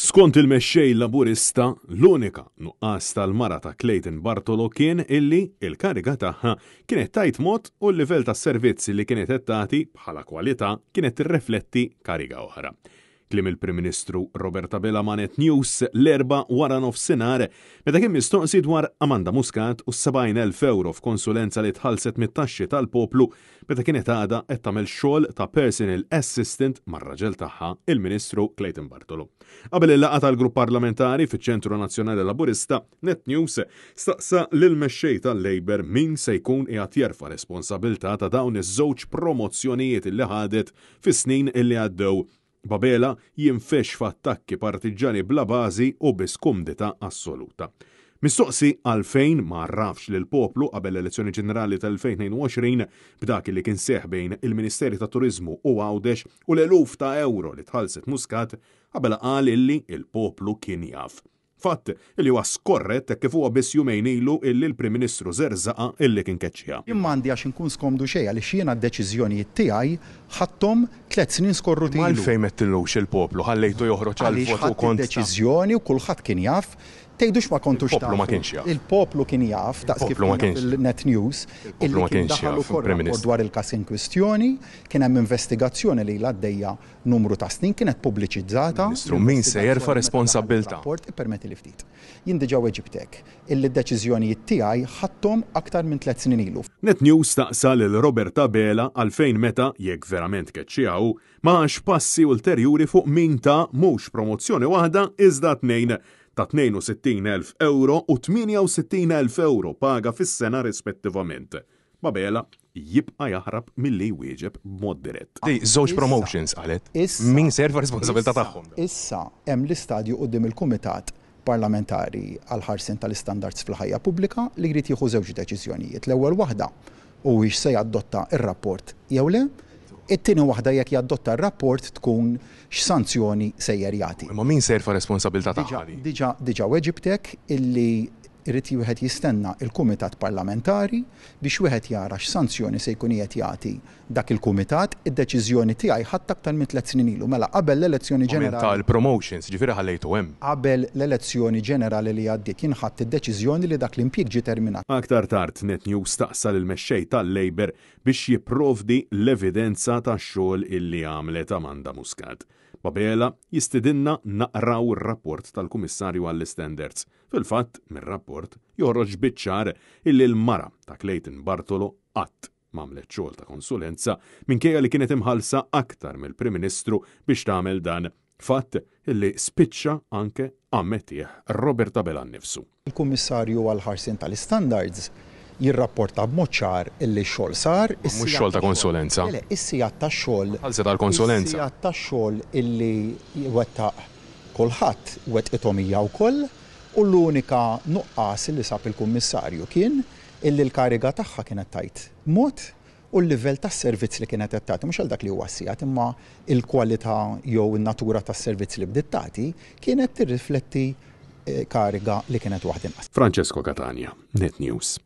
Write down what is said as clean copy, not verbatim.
Skont il-Mexxej Laburista, l-unika nuqqas tal-mara ta' Clayton Bartolo kien illi l-kariga tagħha kienet tgħid mod u l-livell tas-servizz li kienet qed tagħti bħala kwalità kienet tirrefletti kariga oħra. Kliem il-Prim Ministru Robert Abela ma' Net News l-Erbgħa waranofsinhar meta kien mistoqsi dwar Amanda Muscat u s-70,000 ewro f'konsulenza li tħallset mit-taxxi tal-poplu meta kienet għadha qed tagħmel xogħol ta' personal assistant mar-raġel tagħha, il-Ministru Clayton Bartolo. Qabel il-laqgħa tal-grupp parlamentari fiċ-Ċentru Nazzjonali Laburista, Net News staqsa lill-mexxej tal-Labour min se jkun qiegħed jerfa' responsabilità ta' dawn iż-żewġ promozzjonijiet li ħadet fis-snin li għaddew, b'Abela jinfexx f'attakki partiġġani bla bażi u bi skumdità assoluta. Mistoqsi għalfejn ma għarrafx lill-poplu qabel l-elezzjoni ġenerali tal-2022 b'dak li kien seħħ bejn il-Ministeri tat-Turiżmu u Għawdex u l-eluf ta' ewro li tħallset Muscat, Abela qal illi l-poplu kien jaf. Fatt li huwa skorrett hekk kif huwa biss jumejn ilu illi l-Prim Ministru żerżaqha illi kien keċċiha. Jien m'għandi għax inkun skomdu xejn għaliex jiena d-deċiżjonijiet tiegħi ħadthom tlett snin skorrut Imma ilu. għalfejn m'għedtillux il-poplu, ħallejtu joħroġ Għaliex għall-vot u ħadt kont taf. id-deċiżjoni u kulħadd kien jaf. Tgħidux ma kontux Il-poplu ma tafu. kienx jaf. Il-poplu kien jaf, daqs kif Il-poplu ma kien jaf kienx jaf. il-Net News, Il-poplu illi ma kien kienx daħal jaf, ukoll Prim rapport Ministru. dwar il-każ inkwistjoni, kien hemm investigazzjoni li ilha għaddejja numru ta' snin, kienet pubbliċizzata Ministru, min se jerfa' l-investigazzjoni meta daħal responsabbiltà? ir-rapport, ippermettili ftit. Jien diġà weġibtek illi d-deċiżjonijiet tiegħi ħadthom aktar minn tlett snin ilu. Net News staqsa lil Robert Abela għalfejn meta, jekk verament keċċieha hu, ma ħax passi ulterjuri fuq min ta mhux promozzjoni waħda iżda tnejn, ta' 62,000 ewro u 68,000 ewro paga fis-sena rispettivament. B'Abela jibqa' jaħrab milli jwieġeb b'mod dirett. Di żewġ Issa, promotions, qalet. issa, Min se jerfa' responsabilità issa, tagħhom dawn? issa hemm l-istadju quddiem il-Kumitat Parlamentari għall-Ħarsien tal-Istandards fil-Ħajja Pubblika li jrid jieħu żewġ deċiżjonijiet. L-ewwel waħda huwiex se jadotta r-rapport jew le. It-tieni waħda jekk jadotta r-rapport tkun x'sanzjoni sejjer jagħti. Imma min se jerfa' responsabilità Diġà, tagħha di? diġà, diġà weġibtek illi jrid wieħed jistenna l-Kumitat Parlamentari biex wieħed jara x'sanzjoni se jkun qiegħed jagħti dak il-kumitat. Id-deċiżjoni tiegħi ħadtha aktar minn tlett snin ilu, mela qabel l-elezzjoni Imma min ta ġenerali. l-promotions, jiġifieri ħallejtu hemm. Qabel l-elezzjoni ġenerali li għaddiet jien ħadt id-deċiżjoni li dak l-impjieg ġie terminat. Aktar tard Net News staqsa lill-mexxej tal-Labour biex jipprovdi l-evidenza tax-xogħol illi għamlet Amanda Muscat. B'Abela jistidinna naqraw ir-rapport tal-Kummissarju għall-Istandards. Fil-fatt, mir-rapport joħroġ biċ-ċar illi l-mara ta' Clayton Bartolo qatt m'għamlet xogħol ta' konsulenza minkejja li kienet imħallsa aktar mill-Prim Ministru biex tagħmel dan, fatt illi spiċċa anke ammettih Robert Abela nnifsu. Il-Kummissarju għall-Ħarsien tal-Istandards jirrapporta b'mod ċar illi x-xogħol sar, Mhux is-sigħat xogħol ta' tax-xogħol, konsulenza. le le, is-sigħat tax-xogħol, Tħallset għall-konsulenza. is-sigħat tax-xogħol illi wettaq kulħadd wettqithom hija wkoll u l-unika nuqqas li sab il-Kummissarju kien illi l-kariga tagħha kienet tgħid mod u l-livell tas-servizz li kienet qed tagħti, mhux għal dak li huwa s-sigħat imma l-kwalità jew in-natura tas-servizz li bdiet tagħti kienet tirrifletti kariga li kienet waħda inqas. Francesco Catania, Net News.